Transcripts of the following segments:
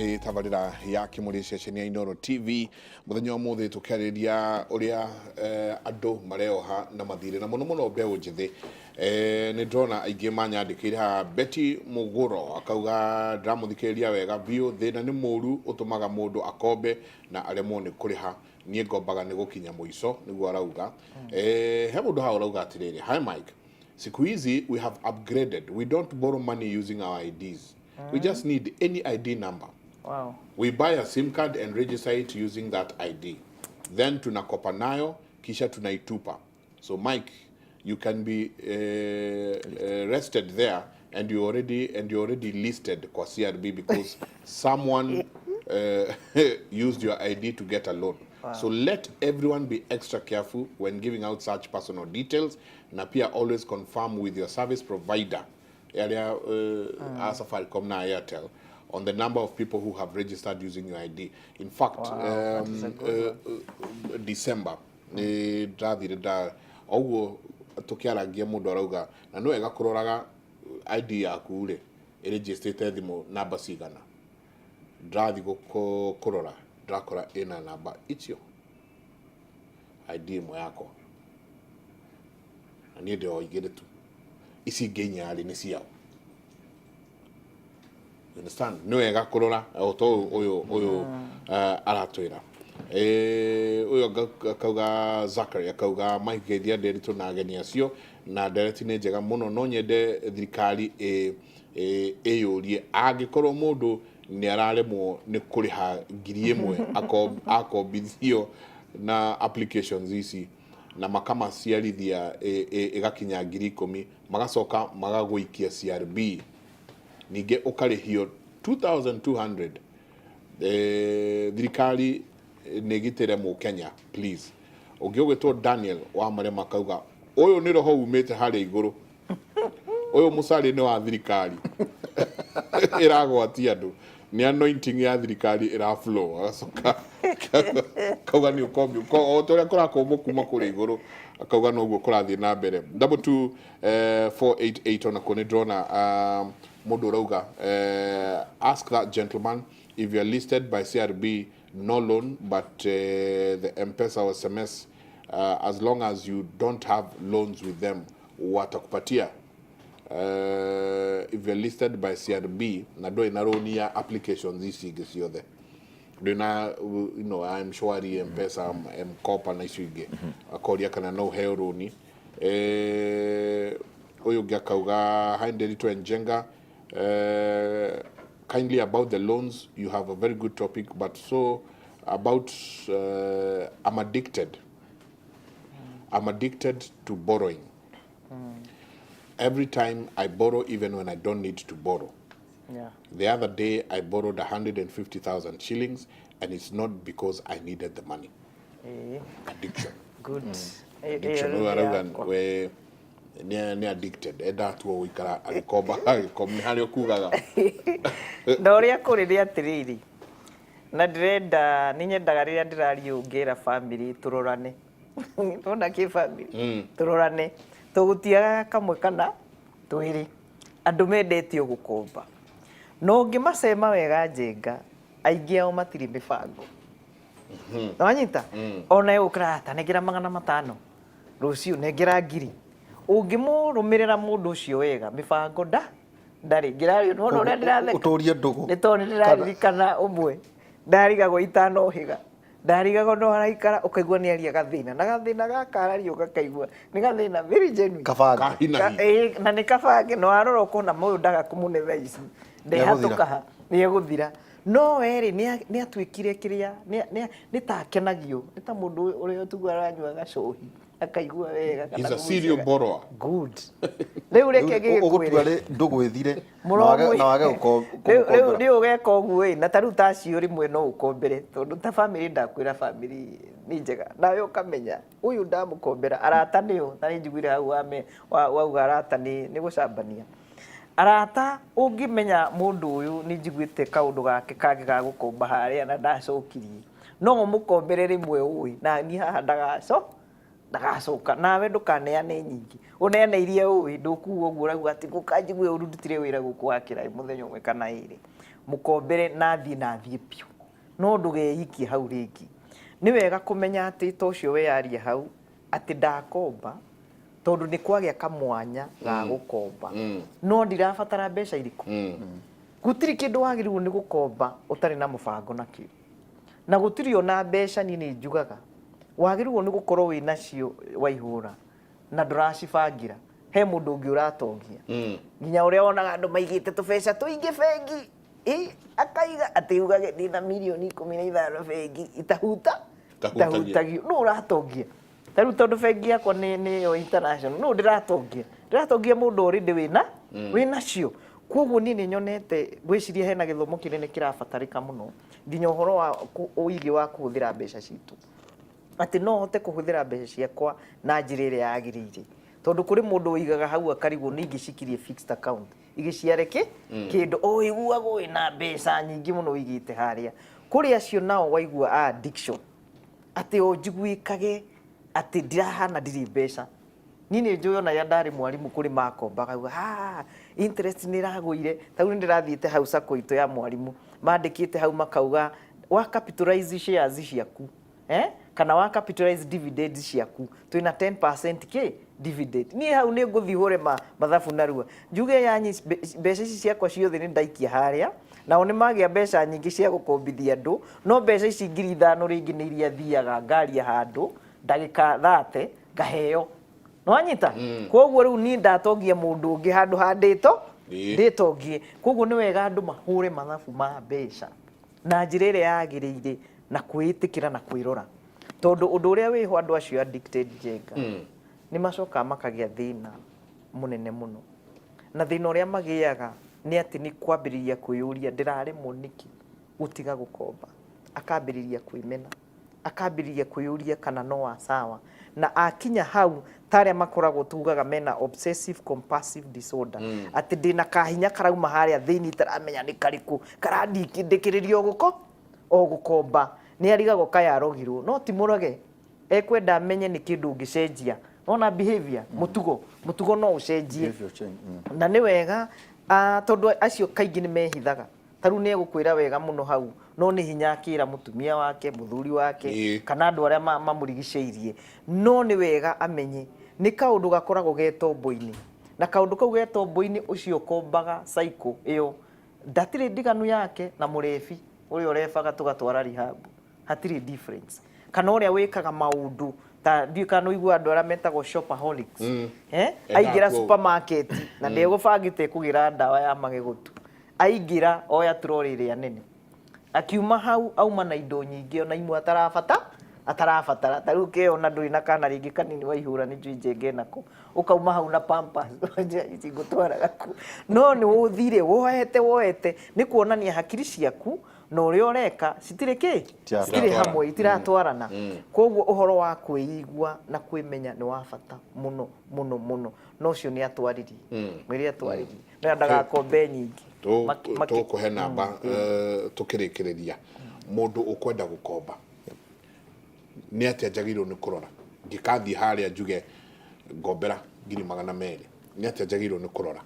Nĩ tabarĩra ya Kĩmũrĩ, ceceni ya Inoro TV. Mũthenya wa ũmũthĩ tũkĩarĩrĩria ũrĩa andũ mareoha na mathirĩ, na mũno mũno mbeũ njĩthĩ. Nĩ ndĩrona aingĩ manyandĩkĩire haha. Betty Mũgũro akauga, "Ndĩramũthikĩrĩria wega biũ. Thĩna nĩ mũru, ũtũmaga mũndũ akombe na aremwo nĩ kũrĩha. Niĩ ngombaga nĩ gũkinya mũico," nĩguo arauga. He mũndũ haha ũrauga atĩrĩrĩ, "Hi Mike, siku hizi we have upgraded. We don't borrow money using our IDs. We just need any ID number. We buy a SIM card and register it using that ID. Then tunakopa nayo kisha tunaitupa. So Mike, you can be rested there and you already listed kwa CRB because someone used your ID to get a loan. So let everyone be extra careful when giving out such personal details, na pia always confirm with your service provider area, Safaricom na Airtel, on the number of people who have registered using your ID. In fact, Wow, that is a good December nĩ ndathire nda oguo tũkĩarangia, mũndũ arauga na nĩ wega kũroraga ID yaku rĩ, ĩrĩnjĩstĩte thimũ namba cigana. Ndĩrathiĩ kũrora, ndĩrakora ĩna namba icio ID ĩmwe yakwa, na niĩ ndĩ o igĩrĩ tu, ici ingĩ inya rĩ, nĩ ciao. You understand? Nĩ wega kũrora o ta ũyũ aratwĩra. Ũyũ akauga, Zachary akauga, "Mike, geithia Nderitu na ageni acio, na ndereti nĩ njega mũno. No nyende thirikari ĩyũrie, angĩkorwo mũndũ nĩ araremwo nĩ kũrĩha 1,000 akombithio na applications ici na makamaciarithia ĩgakinya 10,000, magacoka magagũikia CRB, ningĩ ũkarĩhio 2200, thirikari nĩ ĩgitĩre mũkenya, please." Ũngĩ ũgwĩtwo Daniel wa Marema akauga, "Ũyũ nĩ roho umĩte harĩa igũrũ. Ũyũ mũcarĩ nĩ wa thirikari ĩragwatia andũ, nĩ anointing ya thirikari ĩra flow." Agacoka akauga nĩ ũkombi o ta ũrĩa kũrakombwo kuma kũrĩa igũrũ, akauga noguo kũrathiĩ na mbere. 22488 onakuo nĩ ndĩrona mũndũ ũrauga, "Ask that gentleman, if you are listed by CRB, no loan, but the M-Pesa or SMS, as long as you don't have loans with them, watakupatia." If you're listed by CRB na ndũrĩ na loan ya applications ici ingĩ ciothe, ndũrĩ na M-Shwari, M-Pesa, M-Kopa na icio ingĩ, akoria kana no ũheo rũni. Ũyũ ũngĩ akauga, "Hi Nderitu and Njenga, kindly about the loans, you have a very good topic, but so about I'm addicted to borrowing. Every time I borrow, even when I don't need to borrow. The other day I borrowed 150,000 shillings, and it's not because I needed the money." Addiction. Good. Addiction. Ĩyo Ũyũ nĩ arauga yakwa. we nĩ addicted, endaga tu gũikara agĩkomba agĩkomba, nĩ harĩa ũkugaga. Na ũrĩa kũrĩ nĩ atĩrĩrĩ, na ndĩrenda, nĩ nyendaga rĩrĩa ndĩraria ũũ ngĩra bamĩrĩ tũrorane, tona kĩ bamĩrĩ tũrorane, tũgũtiagaga kamwe kana twĩrĩ andũ mendete o gũkomba, no ũngĩmacema wega, Njenga, aingĩ ao matirĩ mĩbango. Nĩwanyita? Ona egũkĩra ta nengera 500, rũciũ nengera 1,000. Ũngĩmũrũmĩrĩra mũndũ ũcio wega, mĩbango ndarĩ. Ngĩrario, nĩwona ũrĩa ndĩratheka? Ũtũrie ndũgũ. Nĩ tondũ nĩ ndĩraririkana ũmwe ndarigagwo itanohĩga, ndarigagwo no araikara, ũkaigua nĩ aria gathĩna, na gathĩna gaka araria ũgakaigua nĩ gathĩna very genuine. Kabange. Kahinahi. Ĩĩ, na nĩ kabange, na warora ũkona mũyũ ndaga kũmũne thaa ici ndehatũka ha nĩ egũthira. No werĩ nĩ atuĩkire kĩrĩa nĩ ta akenagio, nĩ ta mũndũ ũrĩa tuga aranyua gacohi akaigua wega kana He's a serial kũgucia. borrower. Good. Rĩu reke Ũgũtua ngĩgĩkwĩre. rĩ ndũgũ ĩthire na wage Rĩu gũkombera. rĩu ũgeka ũguo ĩ, na ta rĩu ta acio rĩmwe no ũkombere, tondũ ta bamĩrĩ, ndakwĩra bamĩrĩ nĩ njega, nawe ũkamenya ũyũ ndamũkombera. Arata nĩo, na nĩ njiguire hau wauga arata nĩ gũcambania arata. Ũngĩmenya mũndũ ũyũ, nĩ njiguĩte kaũndũ gake kangĩ ga gũkomba harĩa na ndacokirie, no ũmũkombere rĩmwe ũĩ na niĩ haha ndagacoka, nawe ndũkaneane nyingĩ, ũneane iria ũĩ ndũkuga ũguo ũrauga atĩ ngũkanjigue ũru ndutire wĩra gũkũ wakĩra mũthenya ũmwe kana ĩrĩ. Mũkombere na thiĩ na thiĩ biũ, no ndũgeyikie hau rĩngĩ. Nĩ wega kũmenya atĩ ta ũcio weyaria hau atĩ ndakomba tondũ nĩ kwagĩa kamwanya ga gũkomba, no ndirabatara mbeca irĩkũ. Gũtirĩ kĩndũ wagĩrĩirwo nĩ gũkomba ũtarĩ na mũbango nakĩo, na gũtirĩ ona mbeca. Niĩ nĩ njugaga wagĩrĩirwo nĩ gũkorwo wĩ nacio waihũra na ndũracibangĩra he mũndũ ũngĩ ũratongia, nginya ũrĩa wonaga andũ maigĩte tũbeca tũingĩ bengi. Ĩ, akaiga atĩ ugage ndĩna mirioni 15 bengi itahuta. Itahutagio. Itahutagio nũ ũratongia? Ta rĩu tondũ bengi yakwa nĩ yo international, nũ ndĩratongia mũndũ already wĩna wĩnacio. Koguo niĩ nĩ nyonete, ngwĩciria hena gĩthomo kĩnene kĩrabatarĩka mũno, nginya ũhoro wa ũigi wa kũhũthĩra mbeca citũ, atĩ no hote kũhũthĩra mbeca ciakwa na njĩra ĩrĩa yagĩrĩire, tondũ kũrĩ mũndũ ũigaga hau akarigwo nĩ ingĩcikirie fixed account igĩciare kĩ kĩndũ o iguagwo wĩna mbeca nyingĩ mũno ũigĩte harĩa. Kũrĩ acio nao waigua a addiction, atĩ o njiguĩkage atĩ ndirahana ndirĩ mbeca. Niĩ nĩ njũĩ ona rĩrĩa ndarĩ mwarimũ kũrĩ makombaga uga, "Ah, interest nĩ ĩragũire." Ta rĩu nĩ ndĩrathiĩte hau sacco itũ ya mwarimũ, mandĩkĩte hau makauga wa capitalize shares ciaku, kana wa capitalize dividends ciaku, twĩna 10% kĩ dividend. Niĩ hau nĩ ngũthiĩ hũre mathabu narua, njuge yanyi mbeca ici ciakwa ciothe nĩ ndaikia harĩa, nao nĩ magĩa mbeca nyingĩ cia gũkombithia andũ, no mbeca ici 5,000 rĩngĩ nĩ iria thiaga ngaria handũ ndagĩka 30 ngaheo. Nĩwanyita? Koguo rĩu niĩ ndatongia mũndũ ũngĩ handũ ha ndĩto ndĩtongie. Koguo nĩ wega andũ mahũre mathabu ma mbeca na njĩra ĩrĩa yagĩrĩire, na kwĩĩtĩkĩra na kwĩrora, tondũ ũndũ ũrĩa wĩho, andũ acio addicted, Njenga, nĩ macokaga makagĩa thĩna mũnene mũno, na thĩna ũrĩa magĩaga nĩ atĩ nĩ kwambĩrĩria kwĩyũria, ndĩraremwo nĩkĩ gũtiga gũkomba? Akambĩrĩria kwĩmena, akambĩrĩria kwĩyũria kana no wa sawa, na akinya hau ta arĩa makoragwo tugaga mena obsessive compulsive disorder, atĩ ndĩna kahinya karauma harĩa thĩinĩ itaramenya nĩ karĩkũ karandindĩkĩrĩria o gũkomba. Nĩ arigagwo kaya arogirwo, no ti mũroge, ekwenda amenye nĩ kĩndũ ũngĩcenjia. Nona behavior, mũtugo no ũcenjie. Behavior change. Na nĩ wega, tondũ acio kaingĩ nĩ mehithaga. Ta rĩu nĩ egũkwĩra wega mũno hau, no nĩ hinya akĩra mũtumia wake, mũthuri wake, kana andũ arĩa mamũrigicĩirie. No nĩ wega amenye nĩ kaũndũ gakoragwo ge tombo-inĩ, na kaũndũ kau ge tombo-inĩ ũcio ũkombaga cycle ĩyo ndatirĩ ndiganu yake na mũrebi ũrĩa ũrebaga tũgatwara rehab, hatirĩ difference, kana ũrĩa wĩkaga maũndũ ta ndiũĩ kana ũigua andũ arĩa metagwo shopaholics, eh? Endaga Aingĩra supermarket na ndegũbangĩte kũgĩra ndawa ya magego tu, aingĩra oya trolley ĩrĩa nene, akiuma hau auma na indo nyingĩ ona imwe atarabatara. Ta rĩu ũkeyona ndũrĩ na kana rĩngĩ kanini waihũra nĩ njui njenge nako, ũkauma hau na pampers ici ngũtwaraga ku, no nĩ ũthire woete woete. Nĩ kuonania hakiri ciaku na ũrĩa ũreka citirĩ kĩ citirĩ hamwe, itiratwarana. Koguo ũhoro wa kwĩigua na kwĩmenya nĩ wa bata mũno mũno mũno, na ũcio nĩ atwaririe, mwĩre atwaririe no ndagakombe nyingĩ. Tũkũhe namba tũkĩrĩkĩrĩria. Mũndũ ũkwenda gũkomba nĩ atĩa njagĩrĩirwo nĩ kũrora? Ngĩkathiĩ harĩa njuge ngombera 200,000, nĩ atĩa njagĩrĩirwo nĩ kũrora?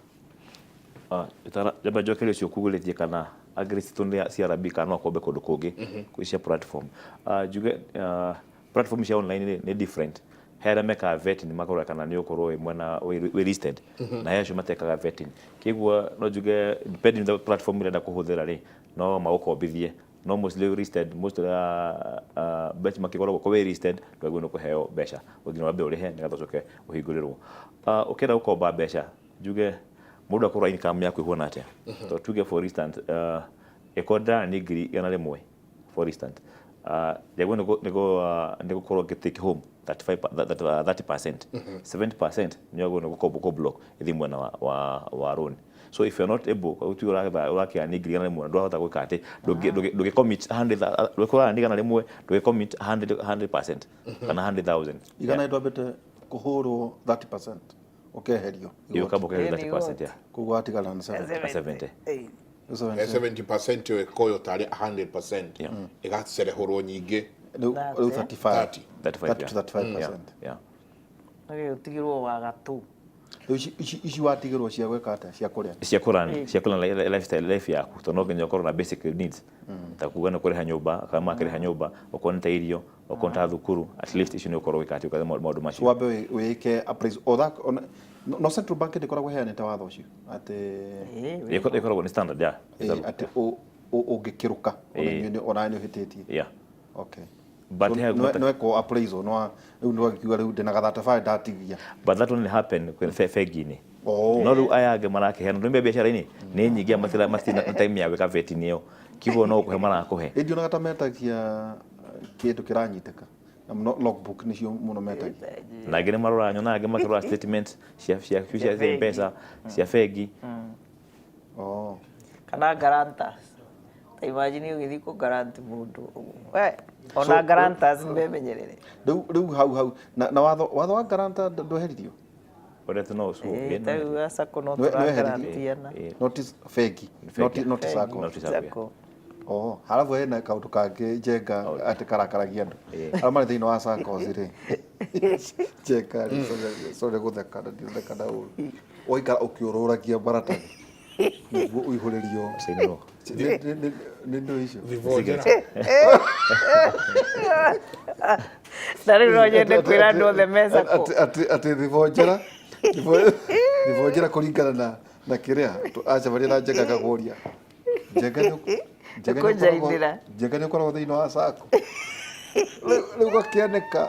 Njamba njokerie ũcio kugũrĩtie kana angĩrĩcitwo nĩ CRB kana no akombe kũndũ kũngĩ kwĩ cia platform. Njuge platform cia online rĩ, nĩ different. He arĩa mekaga vetting, makarora kana nĩ ũkorwo wĩ mwena wĩ listed, na he acio matekaga vetting. Kĩguo no njuge depending the platform ũrenda kũhũthĩra rĩ, no magũkombithie, no mostly listed, most benchmark ĩkoragwo ko wĩ listed, ndwagĩrĩirwo nĩ kũheo mbeca, nginya wambe ũrĩhe nĩgetha ũcoke ũhingũrĩrwo. Ũkĩenda gũkomba mbeca, njuge mũndũ akorwo income yaku ĩhuana atĩa. Tondũ tuge for instance, ĩkorwo ndĩrara nĩ 100,000 for instance, njagĩrĩirwo nĩ gũkorwo ngĩ take home 35 30%, 70% nĩ wagĩrĩirwo nĩ gũkorwo kũ block ĩthiĩ mwena wa loan. So if you're not able, tuge ũrakĩra nĩ 100,000, ndũrahota gwĩka atĩ ndũngĩ commit 100, ndũkũrara nĩ 100, ndũngĩ commit 100% kana 100,000. Igana ndwambĩte kũhũrwo 30% ũkeherio. Iyo kamba ũkeherio Ĩĩ, nĩ 30%, yeah. Koguo watigara na 70. 70. 70. 70% ĩyo ĩkoywo tarĩ 100%, ĩgacerehũrwo nyingĩ. Rĩu 35. 30. 35. 30 to 35%. Yeah. Nĩ ũtigĩrwo wa gatũ. Rĩu ici watigĩrwo cia gwĩka atĩa, cia kũrĩa? Cia kũrun lifestyle, life yaku, tondũ no nginya ũkorwo na basic needs, ta kuga nĩ kũrĩha nyũmba, kana makĩrĩha nyũmba, okorwo nĩ ta irio, okorwo nĩ ta thukuru, at least icio nĩ ũkorwo wĩka atĩ, ũkathe maũndũ macio. Wambe wĩke appraisal o that ona no central bank ndĩkoragwo ĩheanĩte watho ũcio atĩ Ĩkoragwo nĩ standard ya atĩ ũngĩkĩrũka ona inyuĩ ona nĩ ũhĩtĩtie. Okay. But So, nwekwo appraisal no rĩu nĩwakiuga rĩu ndĩna gathate bae ndatigia. But that only happen kwĩ bengi-inĩ. Oh. No rĩu aya angĩ marakĩheana ndũmbe biacara-inĩ nĩ nyingĩ, matina na time ya gwĩka vetting ĩyo, kiugo no gũkũhe marakũhe. Ĩndĩ onaga ta metagia kĩndũ kĩranyitĩka na mũno logbook nĩcio mũno metagia. Na angĩ nĩ maroraga, nyonaga angĩ makĩrora statement cia bengi. Mpesa, cia bengi. Oh. Kana guarantors, ta imagine ũgĩthiĩ kũ guarantee mũndũ we ona guarantors memenyerere. Rĩu hau na watho wa guarantor ndweheririo? Ũrĩa no ũcio. Ta rĩu a SACCO no Nĩweheririo? tũragarantiana. Not is bengi, not SACCO. Not SACCO, yeah. SACCO. Oh, halafu hena kaũndũ kangĩ Njenga atĩ karakaragia andũ arĩa marĩ thĩinĩ wa SACCOs rĩ. Njenga rĩ, sorry gũtheka na ndiratheka na ũru, waikara ũkĩũrũragia maratathi nĩguo ũihũrĩrio. Say no. Nĩ ndũ icio. Thibonjera. Na rĩu no nyende kwĩra andũ othe me SACCO. Atĩ thibonjera kũringana na kĩrĩa acemania na Njenga akakũria, Njenga nĩ Kũnjainĩra. Njenga nĩ ũkoragwo thĩinĩ wa SACCO? Rĩu gakĩanĩka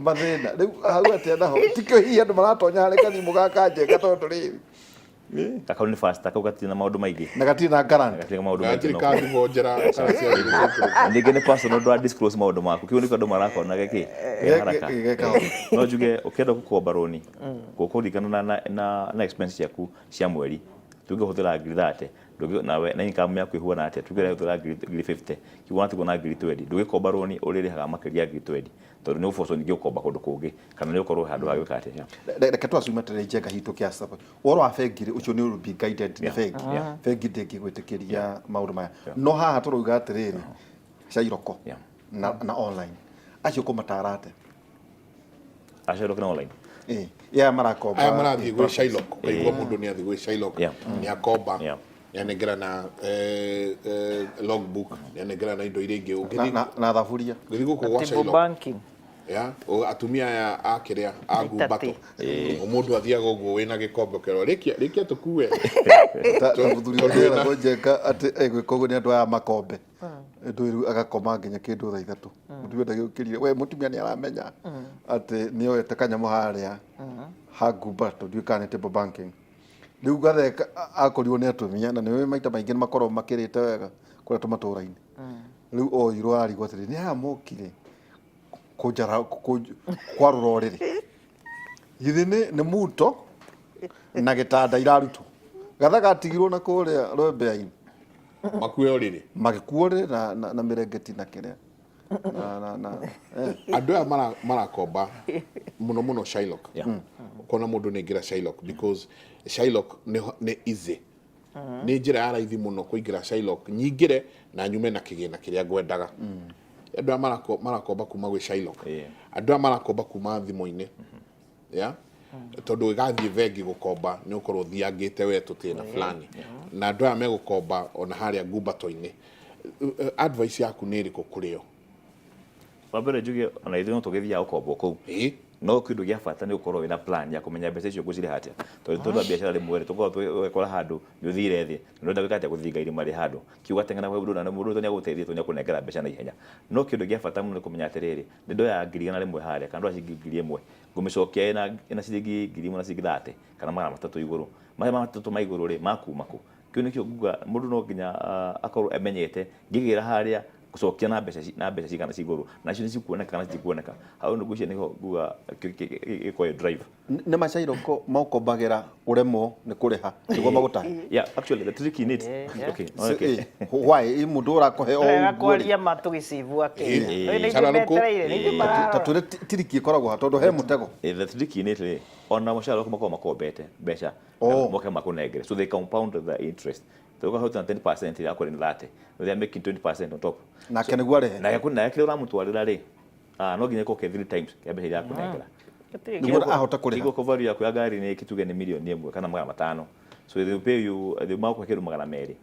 mathĩna rĩu hau atĩa, naho tikĩo hihi andũ maratonya harĩ kathimũ gaka Njenga tondũ rĩrĩ Kau nĩ faster, kau gatirĩ na maũndũ maingĩ. Na gatirĩ na guarantee. Gatirĩ na maũndũ maingĩ. Gatirĩ no. ka thibonjera kana cia. Ningĩ nĩ personal, ndũra disclose maũndũ maku, kĩu nĩkĩo andũ marakona gĩkĩ ke haraka. Geka. No njuge ũkĩenda gũkomba rũni gũkũringana na expense ciaku cia mweri, tuge ũhũthĩra 30,000, nawe na income yaku ĩhuana atĩa, tuge ũrahũthĩra 50,000, kiugo watigwo na 20,000, ndũgĩkomba rũni ũrĩrĩhaga makĩria ya 20,000, tondũ nĩ ũbocwo ningĩ gũkomba kũndũ kũngĩ kana nĩ ũkorwo handũ ha gwĩka atĩa. Reke twasume atĩrĩ, Njenga, hihi tũkĩaca ũhoro wa bengi rĩ, ũcio nĩ ũrũ be guided nĩ bengi. Bengi ndĩngĩgwĩtĩkĩria maũndũ maya, no haha tũrauga atĩrĩrĩ, Shylock na online acio kũmatara atĩa? Acio na online. Ĩ ya marakomba. Aya marathiĩ gwĩ Shylock, ũkaigua mũndũ nĩ athiĩ gwĩ Shylock, nĩ akomba, nĩ anengerana logbook, nĩ anengerana indo iria ingĩ. Ũngĩthiĩ na thaburia. Ũngĩthiĩ gũkũ gwa Table Shylock banking. Ya atumia aya a kĩrĩa a ngumbato, mũndũ athiaga ũguo wĩna gĩkombe ũkerwo rĩkia rĩkia tũkue. Ta mũthuri Tondũ ũrĩa Njenga atĩ egwĩka ũguo nĩ andũ aya makombe ndũ rĩu agakoma nginya kĩndũ thaa 3, mũtumia ndagĩũkĩrire. We mũtumia nĩ aramenya atĩ nĩ oete kanyamũ harĩa ha ngumbato, ndiũĩ kana nĩ table banking. Rĩu gatheka akorirwo nĩ atumia na nĩ maita maingĩ nĩ makoragwo makĩrĩte wega kũrĩa tũmatũra-inĩ. Rĩu oirwo arigwo atĩrĩ, nĩ aya mokire kũnjara kwarũra ũrĩrĩ, githĩ nĩ muto na gĩtanda irarutwo, gatha gatigirwo na kũrĩa rwembea-inĩ. Makue ũrĩrĩ. Magĩkuo ũrĩrĩ na mĩrengeti na kĩrĩa na. Andũ aya marakomba mũno mũno Shylock, ũkona mũndũ nĩ aingĩra Shylock because Shylock nĩ easy, nĩ njĩra ya raithi mũno kũingĩra Shylock, nyingĩre na nyume na kĩgĩna kĩrĩa ngwendaga. Andũ aya marakomba kuma gwĩ Shylock, andũ aya marakomba kuma thimũ-inĩ ya tondũ ĩgathiĩ bengi gũkomba nĩ ũkorwo ũthiangĩte we tũtĩna fulani, na andũ aya megũkomba ona harĩa ngumbato-inĩ, advice yaku nĩ ĩrĩkũ kũrĩ o? Wa mbere njuge ona ithuĩ no tũgĩthiaga gũkombwo kũu, no kĩndũ gĩa bata nĩ gũkorwo wĩna plan ya kũmenya mbeca icio ngũcirĩha atĩa, tondũ a biacara rĩmwe rĩ tũkoragwo ũgekora handũ nĩ ũthire thĩ na ũrenda gwĩka atĩa, gũthinga irima rĩ handũ kiu ũgateng'era kwĩ mũndũ na mũndũ ũcio nĩagũteithia tondũ nĩakũnengera mbeca na ihenya. No kĩndũ gĩa bata mũno nĩ kũmenya atĩrĩrĩ, nĩ ndoya 100,000 harĩa kana ndoya ciringi 1,000, ngũmĩcokia ĩna ciringi 1,000 na ciringi 30 kana 300 igũrũ, maya 300 ma igũrũ rĩ makuma kũ? Kĩu nĩkĩo nguga mũndũ no nginya akorwo amenyete ngĩgĩra harĩa gũcokia na mbeca cigana ci igũrũ, nacio nĩ cikuoneka kana citikuoneka. Hau nĩ ngwĩciria nĩho nguga gĩkorwo drive. Nĩ macairoko maũkombagĩra ũremwo nĩ kũrĩha nĩguo magũtahe? Yeah, actually the trick in it, okay. Okay. Why ĩ mũndũ ũrakũhe o Wega ũguo rĩ? Kwaria ma tũgĩcibu ake. Nĩ ithuĩ Cararũkũ. metereire, nĩ ithuĩ Ta mararora. twĩre tiriki ĩkoragwo ha tondũ he mũtego. The trick in it rĩ, ona mũcara waku makoragwo makombete mbeca moke makũnengere, so they compound the interest. So ũkahota na 10% yakorwo nĩ 30, they are making 20% on top. Nake nĩguo arĩhe. Na nake kĩrĩa ũramũtwarĩra rĩ, no nginya ĩkorwo ke three times kĩa mbeca iria akũnengera. Gũtirĩ Nĩguo ahota kũrĩha. Kĩguo ko value yaku ya ngari nĩ kĩtuge nĩ 1,500,000 kana 500,000, so they will pay you, they makũhe kĩndũ 200.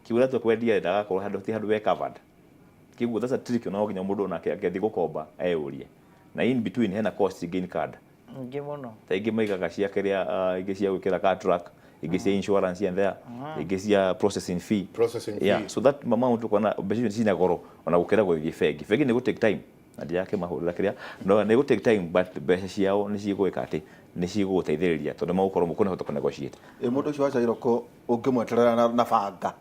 Kĩguo ũratua kwendia ndagakorwo handũ ti handũ we covered. Kĩguo that's a trick no nginya mũndũ onake angĩthiĩ gũkomba eyũrie. Na in between hena cost ingĩ incurred. Nyingĩ mũno. Ta ingĩ maigaga cia kĩrĩa, ingĩ cia gwĩkĩra car track, ingĩ cia insurance and there, ingĩ cia processing fee. Processing Yeah, fee. so that amount ũkona mbeca icio cina goro ona gũkĩra gũthiĩ bengi. Bengi nĩ gũ take time na ndirakĩmahũrĩra kĩrĩa no nĩ gũ take time, but mbeca ciao nĩ cigwĩka atĩ nĩ cigũgũteithĩrĩria tondũ magũkorwo mũkũnahota kũ negotiate. Ĩ mũndũ ũcio wa Cairoko ũngĩmweterera na banga?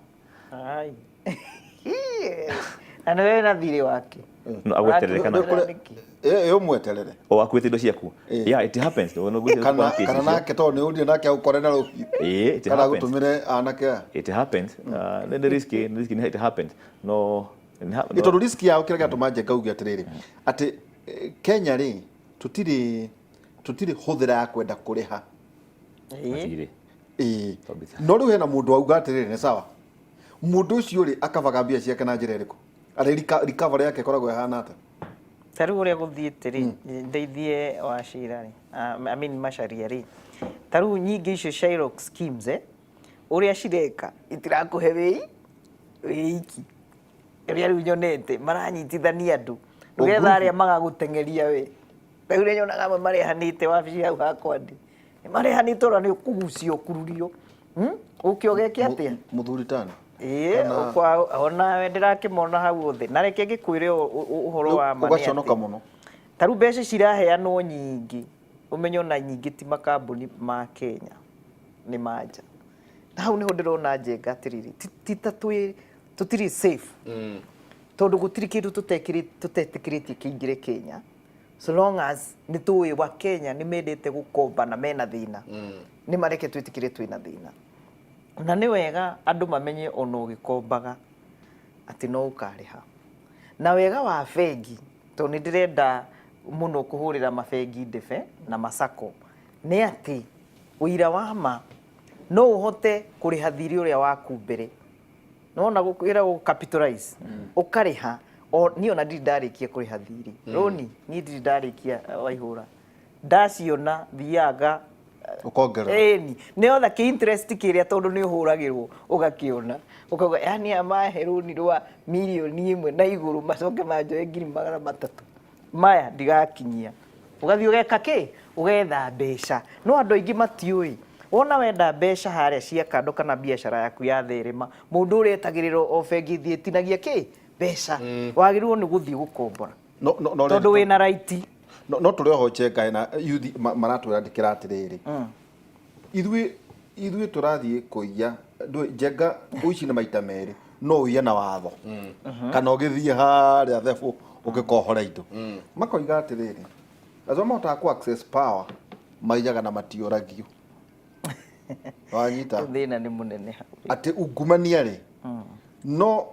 Ai. Na nĩwe na thirĩ wake. No agweterere kana Ũrakĩmwĩra nĩkĩ? Ĩ ũmweterere. O akuĩte indo ciaku. Ĩ. Yeah, it happens. No, no, gwĩciria Kana kwa case kana icio. nake tondũ nĩ ũrire nake agũkore na rũhiũ. Ĩ, it Kana happens. agũtũmĩre anake aya. It happens. Nĩ risk, nĩ risk, it happens. No, Ĩ tondũ risk yao kĩrĩa gĩatũma Njenga uge atĩrĩrĩ atĩ Kenya rĩ tũtirĩ hũthĩra ya kwenda kũrĩha. Ĩ. Matirĩ. Ĩ. Kabisa. No rĩu hena mũndũ wauga atĩrĩrĩ nĩ sawa. Mũndũ ũcio rĩ akabaga mbia ciake na njĩra ĩrĩkũ? Arĩ recovery yake ĩkoragwo ĩhana atĩa? Ta rĩu ũrĩa gũthiĩte rĩ, ndeithie Wachira rĩ, I mean Macharia rĩ, ta rĩu nyingĩ icio Shylock schemes, ũrĩa cireka itirakũhe wĩ iki ũrĩa rĩu nyonete maranyitithania andũ nĩgetha arĩa magagũteng'eria we. Ta rĩu ũrĩa nyonaga amwe marehanĩte wabici hau hakwa ndĩ marehanĩte ona nĩ ũkũgucio ũkururio. Ũke ũgeke atĩa? Mũthuri tani. Ĩĩ, Kana- kwa onawe ndĩrakĩmona hau othe na reke ngĩkwĩre ũhoro wa ma nĩ Ũgaconoka atĩ, mũno. Ta rĩu mbeca ciraheanwo nyingĩ, ũmenye ona nyingĩ ti makambuni ma Kenya, nĩ manja. Na hau nĩho ndĩrona Njenga atĩrĩrĩ, ti ta twĩ tũtirĩ safe, tondũ gũtirĩ kĩndũ tũtetĩkĩrĩtie kĩingĩre Kenya, so long as nĩ tũĩ wa Kenya nĩ mendete gũkomba na mena thĩna. Nĩ mareke twĩtĩkĩre twĩna thĩna. Na nĩ wega andũ mamenye ona ũgĩkombaga atĩ no ũkarĩha. Na wega wa bengi, tondũ nĩ ndĩrenda mũno kũhũrĩra mabengi ndebe na masako, nĩ atĩ ũira wa ma no ũhote kũrĩha thirĩ ũrĩa waku mbere. Nĩwona wĩragwo capitalize, ũkarĩha. O niĩ ona ndirĩ ndarĩkia kũrĩha thirĩ. Rũni niĩ ndirĩ ndarĩkia waihũra. Ndaciona thiaga Ũkongerera. Ĩni, nĩ otha kĩ interest kĩrĩa tondũ nĩ ũhũragĩrwo ũgakĩona. Ũkauga yani aya mahe rũni rwa 1,000,000 na igũrũ macoke manjoe 300,000. Maya ndigakinyia. Ũgathiĩ ũgeka kĩ? Ũgetha mbeca. No andũ aingĩ matiũĩ. Wona wenda mbeca harĩa cia kando kana biacara yaku ya therema, mũndũ ũrĩa etagĩrĩra o bengi ĩthiĩ ĩtinagia kĩ? Mbeca. Wagĩrĩirwo nĩ gũthiĩ gũkombora. No, no, no, Tondũ wĩna right. No, no tũrĩ oho Njenga hena youth maratwĩra ndĩkĩra atĩrĩrĩ. Ithuĩ tũrathiĩ kũiya. Ndũĩ, Njenga ũici nĩ maita merĩ. No ũiye na watho. Kana ũgĩthiĩ harĩa thebũ ũgĩkohora indo. Makoiga atĩrĩrĩ, acio mahotaga kũ access power maiyaga na matiũragio. Wanyita? Thĩna nĩ mũnene hau. Atĩ ungumania rĩ, no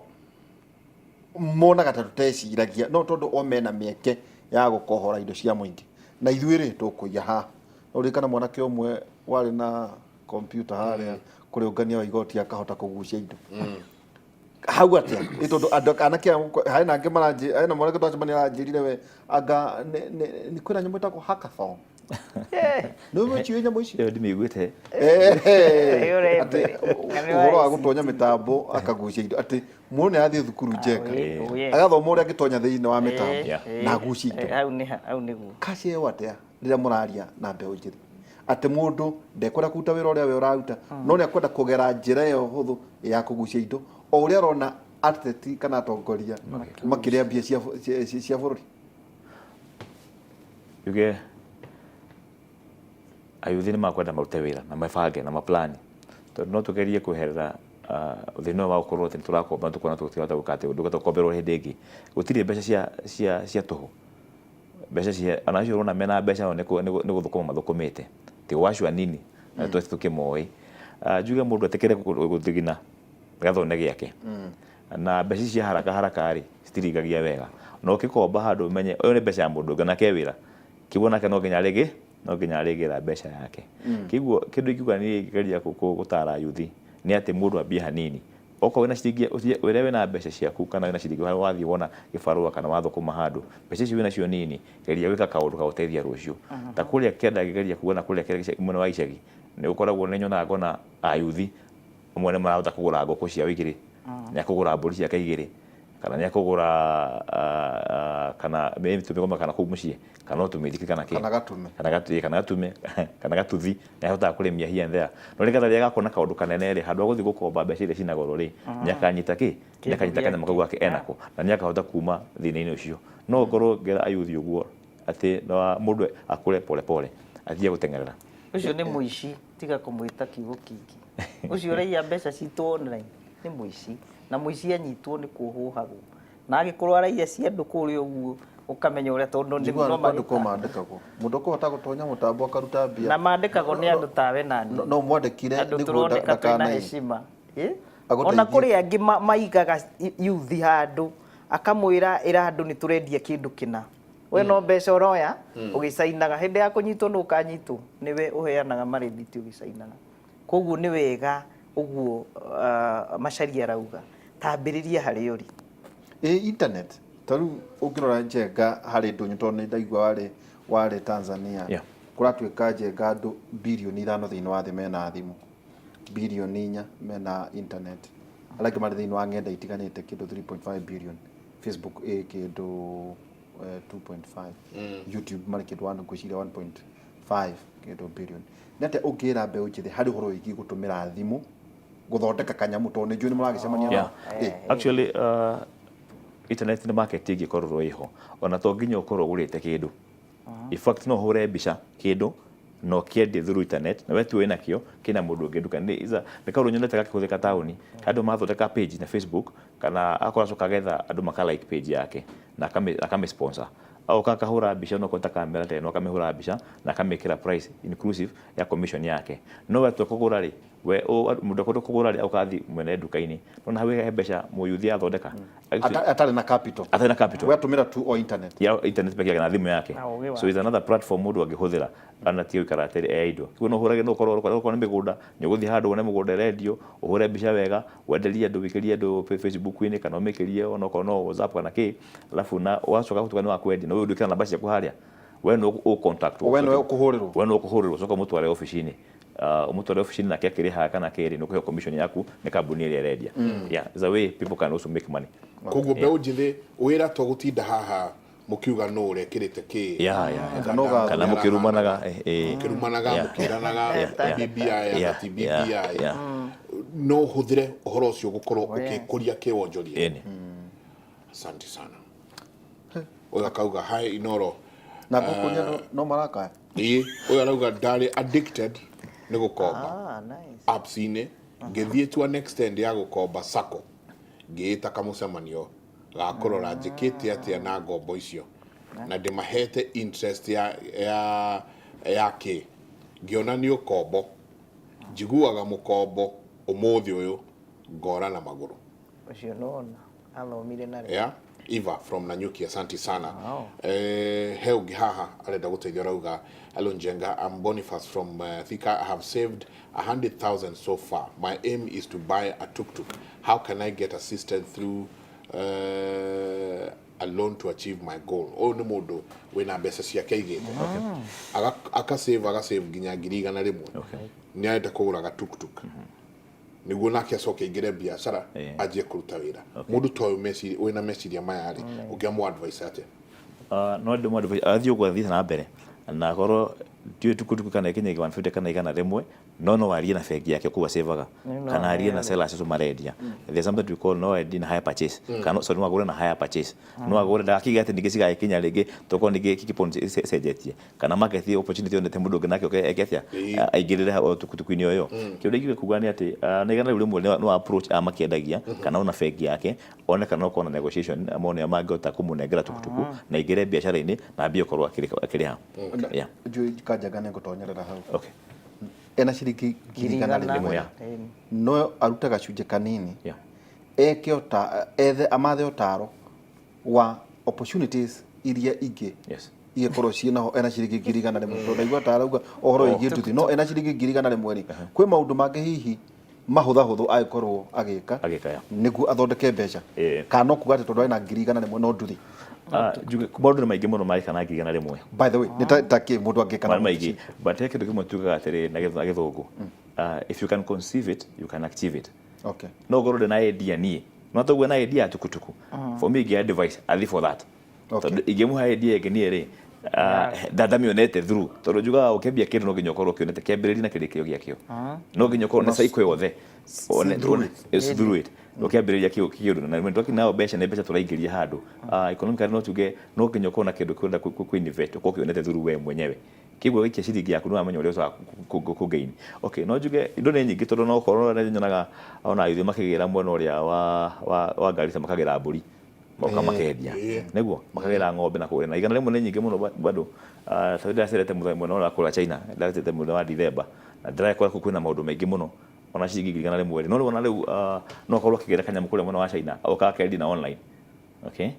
monaga ta tũteciragia, no tondũ o mena mĩeke ya gũkohora indo cia mũingĩ na ithuĩ rĩ tũkũiya haha. No ũririkana mwanake ũmwe warĩ na kompiuta harĩa kũrĩ ũngania wa igoti akahota kũgucia indo hau atĩa? Ĩ tondũ andũ anake aya hena angĩ maranjĩ, hena mwanake twacemania aranjĩrire we anga nĩ kwĩna nyamũ ĩtagwo hackathon. Nĩ ũĩ nyamũ icio? Ĩyo ndimĩiguĩte. Ĩyo ũrembe. Atĩ Kana nĩ wa ũhoro wa ICT. gũtonya mĩtambo akagucia indo, atĩ mũndũ nĩ athiĩ thukuru Njenga Oye. agathoma ũrĩa angĩtonya thĩinĩ wa mĩtambo na agucie indo. Hau nĩ hau nĩguo. Kaci ĩyo atĩa rĩrĩa mũraria na mbeũ njĩthĩ atĩ mũndũ ndekwenda kũruta wĩra ũrĩa we ũraruta no nĩ akwenda kũgera njĩra ĩyo hũthũ ya kũgucia indo o ũrĩa arona ateti kana atongoria makĩrĩa mbia cia bũrũri? Yuge ayuthi nĩ makwenda marute wĩra na mabange na maplani, tondũ no tũgerie kweherera thĩna ũyũ wa gũkorwo atĩ nĩ tũrakomba na tũkona tũtirahota gwĩka atĩ ũndũ tũkomberwo hĩndĩ ĩngĩ. Gũtirĩ mbeca cia tũhũ. Mbeca cia ona acio ũrona mena mbeca nĩ gũthũkũma mathũkũmĩte, ti gwacua nini na twese tũkĩmoĩ. Njuge mũndũ etĩkĩre gũthigina gathone gĩake na mbeca ici cia haraka haraka rĩ citiringagia wega. Na ũkĩkomba handũ ũmenye ũyũ nĩ mbeca ya mũndũ ũngĩ nake wĩra kĩguo nake no nginya arĩgĩ no nginya arĩgĩra mbeca yake. Kĩguo kĩndũ ingiuga niĩ ngĩgeria gũtara yuthi nĩ atĩ mũndũ ambie hanini. Okorwo wĩna ciringi, ũrĩa wĩna mbeca ciaku kana wĩna ciringi wathiĩ wona gĩbarũa kana wathũkũma handũ, mbeca icio wĩnacio nini, geria gwĩka kaũndũ gagũteithia rũciũ. Ta kũrĩa kĩanda ngĩgeria kuga na kũrĩa kĩanda mwena wa icagi, nĩ gũkoragwo nĩ nyonaga ngona ayuthi amwe nĩ marahota kũgũra ngũkũ ciao igĩrĩ, nĩ akũgũra mbũri ciake igĩrĩ, kana nĩ akũgũra kana tũmĩgoma kana kũu mũciĩ, kana o tũmĩithikiri kana kĩ. Kana gatume. Kana gatume, kana gatume, kana gatuthi, nĩ ahotaga kũrĩmia here and there. No nĩgetha rĩrĩa agakorwo na kaũndũ kanene rĩ, handũ ha gũthiĩ gũkomba mbeca iria ciĩna goro rĩ, nĩ akanyita kĩ? Nĩ akanyita kanyamũ kau gake enako, na nĩ akahota kuma thĩna-inĩ ũcio. No ngorwo ngĩra ayuthi ũguo atĩ mũndũ akũre pole pole, atige gũteng'erera. Ũcio nĩ mũici, tiga kũmwĩta kiugo kĩngĩ. Ũcio ũraiya mbeca citũ online nĩ mũici, na mũici anyitwo nĩ kuohwo ohagwo. Na angĩkorwo araiya cia andũ kũrĩa ũguo, ũkamenya ũrĩa tondũ Njiguaga no nĩ kwandĩkwo magĩta- mandĩkagwo. Mũndũ ũkũhota gũtonya mũtambo akaruta mbia. Na mandĩkagwo nĩ andũ tawe na niĩ. No mwandĩkire Andũ nĩguo tũroneka twĩna ndakanaiye. heshima. Eh? Agũteithie. Ona kũrĩ angĩ maigaga youth handũ, akamwĩra ĩra andũ nĩ tũrendia kĩndũ kĩna. We no mbeca ũroya ũgĩcainaga, hĩndĩ ya kũnyitwo nũ ũkanyitwo, nĩwe ũheanaga marĩthiti ũgĩcainaga. Koguo nĩ wega ũguo Macharia arauga, tambĩrĩria harĩa ũrĩ. Ĩ internet ta rĩu ũngĩrora Njenga harĩ ndũnyũ tondũ nĩ ndaigua warĩ warĩ Tanzania. Kũratuĩka Njenga andũ birioni 5 thĩinĩ wa thĩ mena thimũ, birioni 4 mena internet, arĩa angĩ marĩ thĩinĩ wa ng'enda itiganĩte kĩndũ 3.5 billion, Facebook ĩ kĩndũ 2.5, YouTube marĩ kĩndũ one ngwĩciria 1.5 kĩndũ billion. Nĩ atĩa ũngĩra mbeũ njĩthĩ harĩ ũhoro wĩgiĩ gũtũmĩra thimũ gũthondeka kanyamũ tondũ nĩ njũĩ nĩ mũragĩcemania nao? Actually, internet nĩ market ĩngĩkorwo ĩho, ona to nginya ũkorwo ũgũrĩte kĩndũ. In fact, no ũhũre mbica kĩndũ na ũkĩendie through internet, na we tiwe wĩnakĩo, kĩna mũndũ ũngĩ nduka. Nĩ kaũndũ nyonete gakĩhũthĩka taũni, andũ mathondeka page na Facebook, kana akorwo acoka agetha andũ maka like page yake na akamĩ sponsor. Agoka akahũra mbica onokorwo ta kamera ta ĩno, akamĩhũra mbica na akamĩkĩra price inclusive ya commission yake. No we atua kũgũra rĩ, we mũndũ akwenda kũgũra rĩ, agoka athiĩ mwene nduka-inĩ. Nona hau he mbeca mũyuthi athondeka. Atarĩ na capital. Atarĩ na capital. We atũmĩra tu o internet. Ya internet peke yake na thimũ yake. Na ũgĩ So it's another platform mũndũ angĩhũthĩra ana tiga gũikara atĩrĩ e idle. Koguo no ũhũrage, no ũkorwo okorwo nĩ mĩgũnda, nĩ ũgũthiĩ handũ wone mũgũnda ũrendio, ũhũre mbica wega, wenderie andũ, wĩkĩrie andũ Facebook-inĩ kana ũmĩkĩrie onokorwo no WhatsApp kana kĩ, alafu na wacoka gũtuĩka nĩ wa kwendia, na ũyũ ndwĩkĩra namba ciaku harĩa, we nĩ ũ contact. We nĩwe ũkũhũrĩrwo. We nĩwe ũkũhũrĩrwo, ũcoke ũmũtware obici-inĩ. Ũmũtware obici-inĩ nake akĩrĩhaga kana akĩrĩ, nĩ ũkũheo commission yaku nĩ kambuni ĩrĩa ĩrendia. Yeah, it's a way people can also make money. Koguo mbeũ njĩthĩ wĩra to gũtinda haha mũkiuga nũ ũrekĩrĩte kĩ. Yeah. Kana mũkĩrumanaga, Mũkĩrumanaga, mũkĩranaga BBI na ti BBI. No ũhũthĩre ũhoro ũcio gũkorwo ũgĩkũria kĩwonjoria. Ĩni. Asante sana. Ũyũ akauga hi Inoro. Na ngũkũ nĩ no marakaya. Ĩĩ, ũyũ arauga ndarĩ addicted nĩ gũkomba. Ah, nice. Apps-inĩ ngĩthiĩ to an extent ya gũkomba sacco, ngĩĩta kamũcemanio ga kũrora njĩkĩte atĩa na ngombo icio na ndĩmahete interest ya kĩ, ngĩona nĩ ũkombo, njiguaga mũkombo ũmũthĩ ũyũ ngora na magũrũ. Ũcio nĩwona athomire na rĩ. Yeah. Eva from Nanyuki, asante sana. Wow. He ũngĩ haha arenda gũteithia arauga, hello Njenga, I'm Boniface from Thika. I have saved 100,000 so far. My aim is to buy a tuk-tuk. How can I get assisted through a loan to achieve my goal? Ũyũ nĩ mũndũ wĩna mbeca ciake aigĩte. Aka save aka save nginya 100,000. Nĩ arenda kũgũra ga tuk-tuk. Nĩguo nake acoke aingĩre biacara anjie kũruta wĩra. Mũndũ ta ũyũ wĩna meciria maya rĩ, ũngĩamũ advice atĩa? No ndĩmũ advice athiĩ ũguo athiĩ na mbere, na akorwo ndiũĩ tukutuku kana ĩkinyagia 150 kana 100, no arie na bengi yake kũu acevaga, kana arie na sellers acio marendia. There's something we call no endie na hire purchase, kana sorry, no agũre na hire purchase, no agũre ndagakiuge atĩ ningĩ cigagĩkinya rĩngĩ tokorwo ningĩ keep on cenjetie kana market opportunity yonete mũndũ ũngĩ nake oke eke atĩa, aingĩrĩre o tukutuku-inĩ o ĩyo. Kĩũria ingĩuga kuga nĩ atĩ na 100 no approach aya makĩendagia kana ona bengi yake one kana okorwo na negotiation mone ũrĩa mangĩhota kũmũnengera tukutuku na aingĩre biacara-inĩ na ambie gũkorwo akĩrĩha. Yeah. Njũĩ Kanjanga nĩ ngũtonyerera hau. Okay. Ena ciringi 100,000. No arute gacunjĩ kanini. Eke ota, ethe amathe ũtaro wa opportunities iria ingĩ igĩkorwo ciĩnaho ena ciringi 100,000, tondũ ndaigua ta arauga ũhoro wĩgiĩ nduthi, no ena ciringi 100,000 rĩ, kwĩ maũndũ mangĩ hihi Mahũthahũthũ angĩkorwo agĩka Agĩka, yeah. Nĩguo athondeke mbeca? Kana no kuga atĩ tondũ ena 100,000 no nduthi? Ah, njuge maũndũ nĩ maingĩ mũno marĩka na 100,000. By the way, nĩ ta kĩ mũndũ angĩka na Maũndũ maingĩ, but he kĩndũ kĩmwe tugaga atĩrĩrĩ na gĩthũngũ, if you can conceive it, you can achieve it. No ngorwo ndĩ na idea niĩ, no toguo na idea ya tukutuku, for me ingĩ advice athi for that. Tondũ ingĩmũhe idea ĩngĩ niĩ rĩ, ndamĩonete through, tondũ njugaga ũkĩambia kĩndũ no nginya ũkorwo ũkĩonete kĩambĩrĩria na kĩrĩkĩrĩro gĩakĩo, no nginya ũkorwo na cycle yothe. Through it. Yes, through it ũkĩambĩrĩria kĩũndũ na when talking now, mbeca nĩ mbeca tũraingĩria handũ. Economically no tuge no nginya ũkorwo na kĩndũ kĩrenda kũ invest, ũkorwo ũkĩonete through we mwenyewe, kĩguo waikia ciringi yaku nĩ wamenya ũrĩa ũcokaga kũ gain. Okay, no njuge indo nĩ nyingĩ, tondũ no ũkorwo nĩ nyonaga ona ithuĩ makĩgĩra mwena ũrĩa wa Garissa, makagĩra mbũri moka makendia, nĩguo makagĩra ng'ombe na kũrĩa na 100 nĩ nyingĩ mũno bado. Tondũ ndĩracerete mũthenya mwena ũrĩa wa kũrĩa China, ndĩracerete mwena wa December na ndĩrakora kũu kwĩna maũndũ maingĩ mũno ona ciringi 100,000 rĩ. No rĩu ona rĩu no akorwo akĩgĩra kanyamũ kũrĩa mwena wa China, oka akendia na online, okay,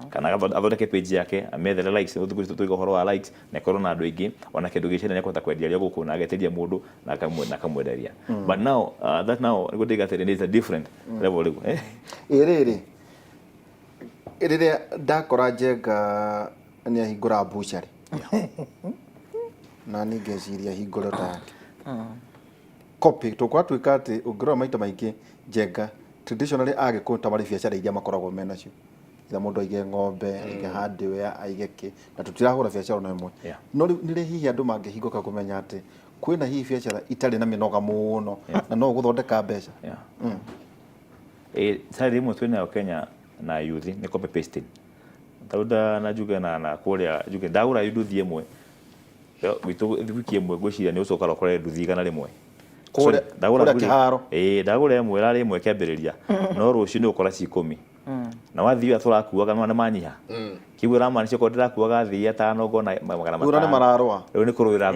kana athondeke page yake, amethere likes. Thikũ ici tũiga ũhoro wa likes na ĩkorwo na andũ aingĩ, ona kĩndũ gĩ China nĩekũhota kwendia arĩ o gũkũ na agetĩria mũndũ na akamwenderia. But now that now nĩguo ndĩga atĩrĩ, is a different level rĩu, eh. Ĩ rĩrĩ, rĩrĩa ndakora Njenga nĩ ahingũra bucharĩ na niĩ ngeciria hingũre ta yake copy, tũkwatuĩka atĩ ũngĩrora maita maingĩ Njenga, traditionally Agĩkũyũ ta marĩ biacara iria makoragwo menacio, either mũndũ aige ng'ombe, aige hardware, aige kĩ, na tũtirahũra biacara ona ĩmwe. No rĩu nĩrĩ hihi andũ mangĩhingũka kũmenya atĩ kwĩna hihi biacara itarĩ na mĩnoga mũno na no ũgũthondeka mbeca? Yeah. Eh, side ĩmwe twĩnayo Kenya na youth nĩ copy pasting. Tondũ na njuge na kũrĩa njuge ndagũra nduthi ĩmwe gwitũ, wiki ĩmwe ngwĩciria nĩ ũcokaga ũkore nduthi 100. Kũrĩa Ndagũra kũrĩa kĩharo. Ĩĩ, ndagũra ĩmwe, ĩrarĩ ĩmwe kĩambĩrĩria, no rũciũ nĩ ũgũkora ci 10 na wathiĩ ũrĩa tũrakuaga nĩ manyiha kĩguo ĩramaanisha okorwo ndĩrakuaga athii atano ngona magana Rĩu ona nĩ matano. Mararũa. Rĩu nĩ kũrũĩra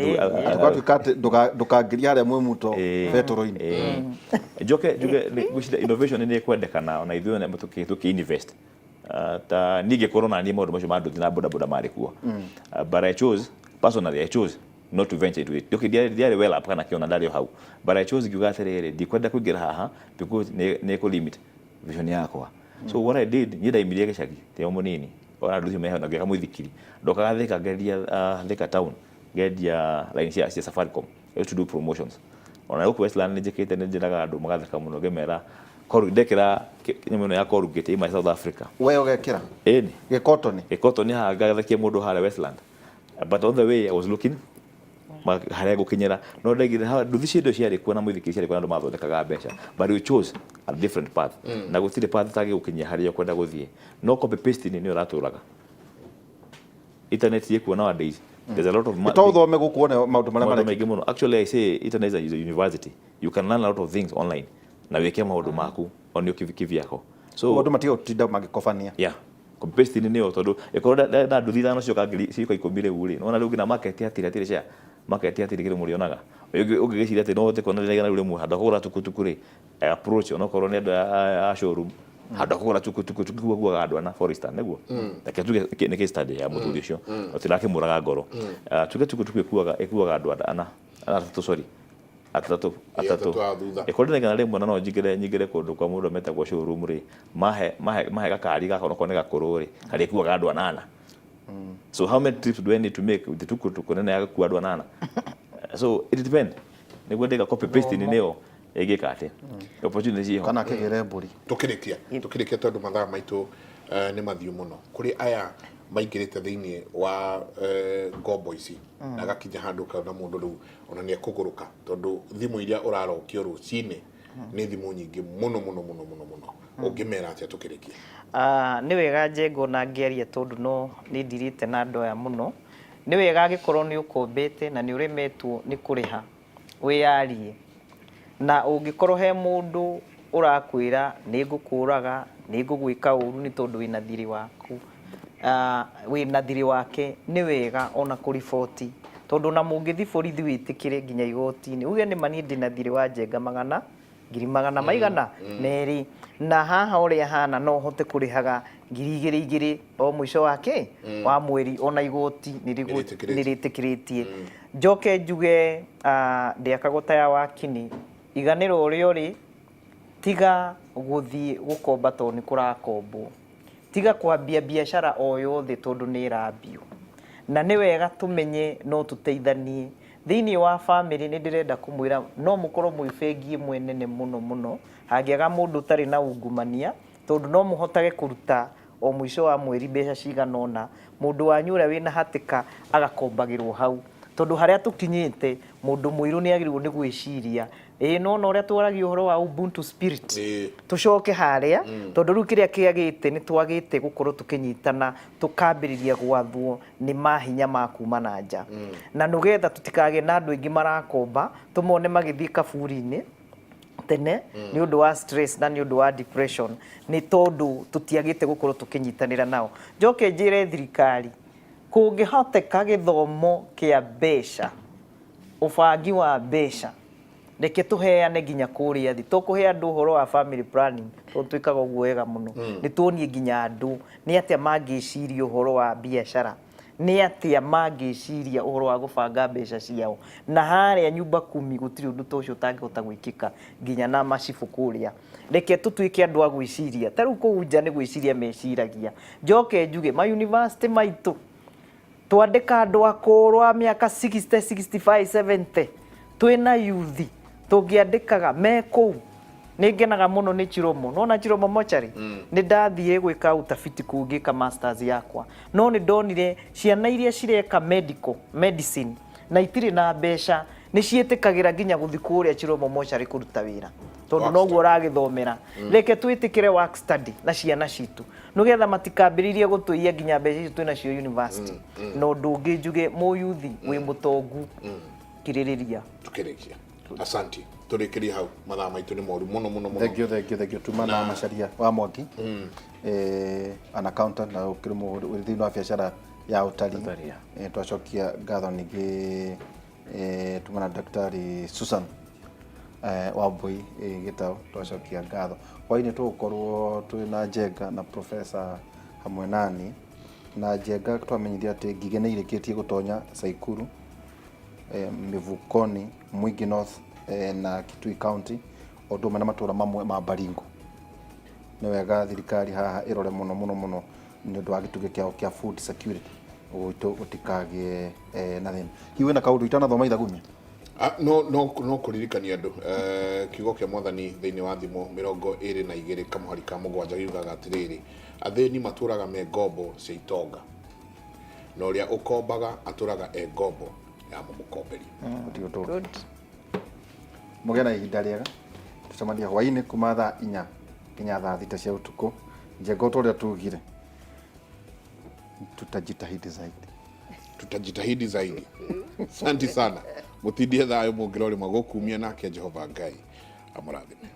Tũgatuĩka atĩ ndũkangĩria harĩa mwĩmuto betũrũ-inĩ. Njoke njuge ngwĩciria innovation nĩ ĩkwendekana ona ithuĩ ene tũkĩ invest. Ta niĩ ngĩkorwo na niĩ maũndũ macio ma nduthi na boda boda marĩ kuo. But I chose personally, I chose not to venture into it. Okay, ndiarĩ well up kana kĩona ndarĩ o hau, but I chose ngiuga atĩrĩrĩ, ndikwenda kũingĩra haha because nĩ kũ limit vision yakwa. So what I did, niĩ ndaimirie gĩcagi ndĩ o mũnini, ona andũ acio meho na ngĩaka mũithikiri, ndokaga Thika ngendia, Thika town ngendia line cia Safaricom. I used to do promotions ona gũkũ Westland nĩ njĩkĩte, nĩ njĩraga andũ magatheka mũno ngĩmera ndekĩra nyamũ ĩno ya corrugate ima South Africa. We ũgekĩra Ĩni. Gĩkotoni. Gĩkotoni haha ngathekia mũndũ harĩa Westland, but on the way I was looking harĩa ngũkinyĩra, no ndaigire nduthi cia indo ciarĩ kuo na mũithikiri ciarĩ kuo na andũ mathondekaga mbeca, but we chose a different path na gũtirĩ path itangĩgũkinyia harĩa ũkwenda gũthiĩ. No copy paste nĩyo ĩratũraga. Internet ĩkuo nowadays, there's a lot of To ũthome gũkũ wone maũndũ marĩa maũndũ marekĩka. Maingĩ mũno. Actually, I say internet is a university. You can learn a lot of things online na wĩke maũndũ maku onio kivyako. So andũ matige gũtinda magĩkobania. Yeah, copy paste nĩyo, tondũ ĩkorwo na nduthi ithano cioka ngiri cioka 10 rĩu rĩ, nĩwona rĩu nginya market hatirĩ share market hatirĩ kĩndũ mũrĩonaga. Ũngĩgĩciria atĩ no ũhote kuona 100 handũ ha kũgũra tukutuku rĩ, approach onokorwo nĩ andũ a showroom handũ ha kũgũra tukutuku tukuaguaga andũ ana, for instance, nĩguo reke tuge nĩ case study ya mũthuri ũcio tũtirakĩmũraga ngoro. Ah, tuge tukutuku ĩkuaga andũ ana, atatũ, sorry, atatũ. Atatũ atatũ a thutha. Ĩkorwo ndĩna 100 na no njingĩre kũndũ kwa mũndũ metagwo showroom rĩ, mahe gakari gaka onokorwo nĩ gakũrũ rĩ, karĩkuaga andũ anana. So how many trips do I need to make with the tukutuku nene ya gũkua andũ anana? So it depend, nĩguo ndĩga copy paste nĩyo ĩngĩka atĩ opportunity ciĩho. Kana akĩgĩre mbũri. Tukĩrĩkia tondũ mathaa maitũ nĩ mathiũ mũno, kũrĩ aya maingĩrĩte thĩinĩ wa ngombo ici na agakinya handũ ũkona mũndũ rĩu ona nĩ ekũgũrũka tondũ thimũ iria ũrarokio rũcinĩ nĩ thimũ nyingĩ mũno mũno mũno mũno mũno, ũngĩmera atĩa tũkĩrĩkia? Ah, nĩ wega Njenga ona ngĩaria, tondũ no nĩ ndirĩte na andũ aya mũno. Nĩ wega angĩkorwo nĩ ũkombete na nĩ ũremetwo nĩ kũrĩha, wĩyarie, na ũngĩkorwo he mũndũ ũrakwĩra nĩ ngũkũraga, nĩ ngũgwĩka ũru nĩ tondũ wĩna thirĩ waku, wĩna thirĩ wake, nĩ wega ona kũriboti, tondũ ona mũngĩthiĩ borithi wĩtĩkĩre nginya igoti-inĩ uge nĩ ma niĩ ndĩna thirĩ wa Njenga magana ngiri magana maigana merĩ, na haha ũrĩa hana no hote kũrĩhaga 2,000 igĩrĩ o mũico wa kĩ wa mweri, ona igoti Nĩrĩtĩkĩrĩtie. Nĩrĩtĩkĩrĩtie. Njoke njuge, ndĩakagwo ta ya wakini. Iganĩra ũrĩa ũrĩ, tiga gũthiĩ gũkomba tondũ nĩ kũrakombwo. Tiga kwambia biacara o yothe tondũ nĩ ĩrambio. Na nĩ wega tũmenye no tũteithanie. Thĩinĩ wa bamĩrĩ nĩ ndĩrenda kũmwĩra no mũkorwo mwĩ bengi ĩmwe nene mũno mũno, hangĩaga mũndũ ũtarĩ na ungumania, tondũ no mũhotage kũruta o mũico wa mweri mbeca cigana ũna, mũndũ wanyu ũrĩa wĩna hatĩka agakombagĩrwo hau. Tondũ harĩa tũkinyĩte, mũndũ mũirũ nĩ agĩrĩirwo nĩ gwĩciria, ĩĩ nĩwona ũrĩa twaragia ũhoro wa Ubuntu spirit, tũcoke harĩa, tondũ rĩu kĩrĩa kĩagĩte nĩ twagĩte gũkorwo tũkĩnyitana, tũkambĩrĩria gwathwo nĩ mahinya ma kuma na nja. Na nĩgetha tũtikagĩe na andũ aingĩ marakomba, tũmone magĩthiĩ kaburi-inĩ tene nĩ ũndũ wa stress na nĩ ũndũ wa depression, nĩ tondũ tũtiagĩte gũkorwo tũkĩnyitanĩra nao. Njoke njĩre thirikari, kũngĩhoteka gĩthomo kĩa mbeca, ũbangi wa mbeca, reke tũheane nginya kũrĩa thĩ. To kũhe andũ ũhoro wa family planning, tondũ twĩkaga ũguo wega mũno. Nĩ tuonie nginya andũ nĩ atĩa mangĩciria ũhoro wa biacara, nĩ atĩa mangĩciria ũhoro wa gũbanga mbeca ciao. Na harĩa nyumba kumi gũtirĩ ũndũ ta ũcio ũtangĩhota gwĩkĩka nginya na macibũ kũrĩa. Reke tũtuĩke andũ a gwĩciria. Ta rĩu kũu nja nĩ gwĩciria meciragia. Njoke njuge, ma university maitũ, twandĩka andũ akũrũ a mĩaka 60, 65, 70, twĩna youth, tũngĩandĩkaga me kũu. Nĩ ngenaga mũno nĩ Chiromo. Nĩwona Chiromo mochari? Nĩ ndathiĩ gwĩka utafiti kũu ngĩka masters yakwa. No nĩ ndonire ciana iria cireka medical, medicine, na itirĩ na mbeca, nĩ ciĩtĩkagĩra nginya gũthiĩ kũrĩa Chiromo mochari kũruta wĩra. Tondũ noguo ũragĩthomera. Reke twĩtĩkĩre work study na ciana citũ. Nĩgetha matikambĩrĩrie gũtũiya nginya mbeca icio twĩnacio university. Na ũndũ ũngĩ njuge, mũyuthi wĩ mũtongu, kirĩrĩria. Tukĩrĩkia. Asanti. Tũrĩkĩrie hau, mathaa maitũ nĩ moru mũno mũno mũno. Thank you, thank you, thank you. Tuma na Macharia wa Mwangi, an accountant na ũkĩrĩ wĩ thĩinĩ wa biacara ya ũtari. Twacokia ngatho ningĩ tuma na Daktari Susan Wambui Gĩtaũ, twacokia ngatho. Hwainĩ tũgũkorwo twĩ na Njenga na Professor hamwe nani. Na Njenga twamenyithia atĩ ngigĩ nĩ irĩkĩtie gũtonya Saikuru, Mivukoni, Mwingi North na Kitui County, o ũndũ ũmwe na matũra mamwe ma Baringo. Nĩ wega thirikari haha ĩrore mũno mũno mũno nĩ ũndũ wa gĩtugĩ kĩao kĩa food security gwitũ gũtikagĩe na thĩna. Hihi wĩna kaũndũ itanathoma ithagumia? No kũririkania andũ kiugo kĩa mwathani thĩinĩ wa thimo 22 kamũhari ka 7 giugaga atĩrĩrĩ, athĩni matũraga me ngombo cia itonga, na ũrĩa ũkombaga atũraga e ngombo ya mũmũkomberi. Gũtirĩ ũndũ ũngĩ. Mũgĩe na ihinda rĩega, tũcemanie hwainĩ kuma thaa 4 nginya thaa 6 cia ũtukũ. Njenga ta ũrĩa tugire, tutajitahidi zaidi. Tutajitahidi zaidi. Asante sana. Mũtindie thayũ mũngĩrorĩma gũkumia nake Jehova Ngai amũrathime.